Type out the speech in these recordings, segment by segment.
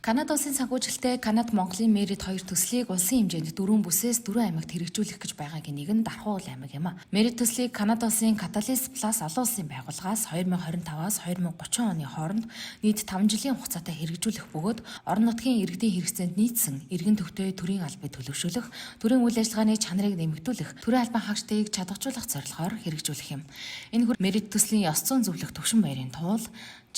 Канада улсын санхүүжилттэй Канад Монголын Мерит хоёр төслийг улсын хэмжээнд дөрвөн бүсээс дөрвөн аймагт хэрэгжүүлэх гэж байгаагийн нэг нь Дархуул аймаг юм а. Мерит төслийг Канада улсын Catalyst Plus олон улсын байгууллагаас 2025-аас 2030 оны хооронд нийт 5 жилийн хугацаатай хэрэгжүүлэх бөгөөд орон нутгийн иргэдийн хэрэгцээнд нийцсэн эргэн төвтэй төрийн албыг төлөвшүүлэх, төрийн үйл ажиллагааны чанарыг нэмэгдүүлэх, төрийн албан хаагчдыг чадваржуулах зорилгоор хэрэгжүүлэх юм. Энэ Мерит төслийн ёс зүйн зөвлөх Төвшин баярын туул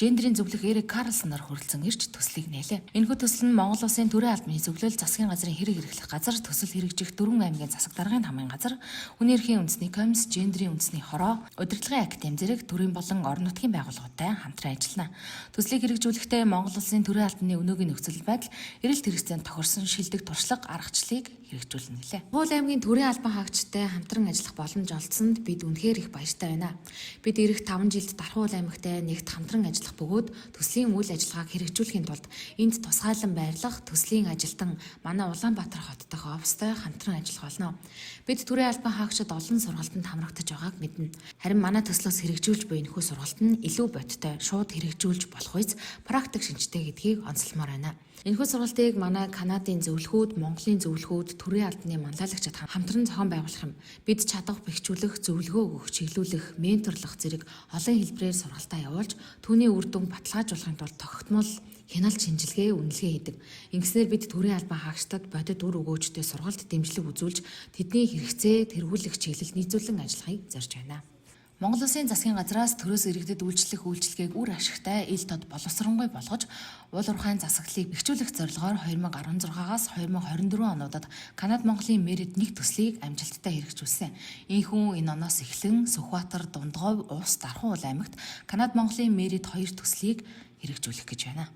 гендрийн зөвлөх Эрик Карлсоноор хүрэлцэн ирж төслийг нээлээ. Энэхүү төсөл нь Монгол улсын төрийн албаны зөвлөл, засгийн газрын хэрэг хэрэглэх газар, төсөл хэрэгжих дөрвөн аймгийн засаг даргын хамын газар, хүний эрхийн үндэсний комисс, гендрийн үндэсний хороо, удирдлагын академи зэрэг төрийн болон орон нутгийн байгууллагуудтай хамтран ажиллана. Төслийг хэрэгжүүлэхдээ Монгол улсын төрийн албаны өнөөгийн нөхцөл байдал, эрэлт хэрэгцээнд тохирсон шилдэг туршлага аргачлалыг хэрэгжүүлнэ гэлээ. Уул аймгийн төрийн албан хаагчтай хамтран ажиллах боломж олдсонд бид үнэхээр их баяртай байна. Бид ирэх 5 жилд Дархуул аймагтай нэгт хамтран ажиллах бөгөөд төслийн үйл ажиллагааг хэрэгжүүлэхийн тулд энд тусгаалan байрлах төслийн ажилтан манай Улаанбаатар хот дахь офистой хамтран ажиллах болно. Бид төрийн албан хаагчид олон сургалтанд хамрагдаж байгааг мэднэ. Харин манай төслөөс хэрэгжүүлж буй энэхүү сургалт нь илүү бодиттой, шууд хэрэгжүүлж болох үз практик шинжтэй гэдгийг онцлмоор байна. Энэхүү сургалтыг манай Канадын зөвлөхүүд, Монголын зөвлөхүүд, төрийн албаны манлайлагчид хамтран зохион байгуулах юм. Бид чадах бэхжүүлэх, зөвлөгөө өгөх, чиглүүлэх, менторлох зэрэг олон хэлбэрээр сургалтаа явуулж, түүний үр дүн баталгаажуулахын тулд тогтмол хяналт шинжилгээ, үнэлгээ хийдэг. Ингэснээр бид төрийн албан хаагчдад бодит үр өгөөжтэй сургалт дэмжлэг үзүүлж, тэдний хэрэгцээ тэргүүлэх чиглэлд нийцүүлэн ажиллахыг зорж байна. Монгол Улсын засгийн газраас төрөөс иргэдэд үйлчлэх үйлчилгээг үр ашигтай, ил тод боловсронгүй болгож, уул уурхайн засаглалыг бэхжүүлэх зорилгоор 2016-аас 2024 онуудад Канад Монголын Мерит нэг төслийг амжилттай хэрэгжүүлсэн. Ийхүү энэ оноос эхлэн Сүхбаатар, Дундгов, Увс, Дархуул аймагт Канад Монголын Мерит хоёр төслийг хэрэгжүүлэх гэж байна.